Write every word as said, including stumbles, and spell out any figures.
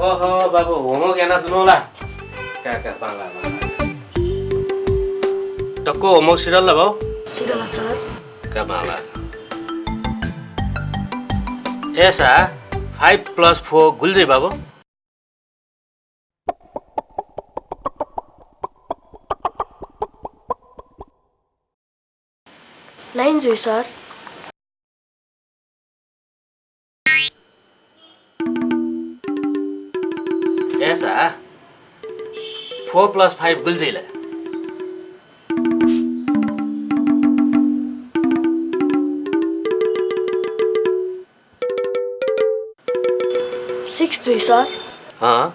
ओहो बाबु, homework यानाच्वनागु ला? का, का, बांला, बांला। दक्व homework सिधल ला बाबु? सिधल सर। का, बांला। अय्‌सा five plus four गुलि जुइ बाबु? Nine जुइ सर। अय्‌सा four plus five गुलि जुइ ले? Six जुइ सर। हँ,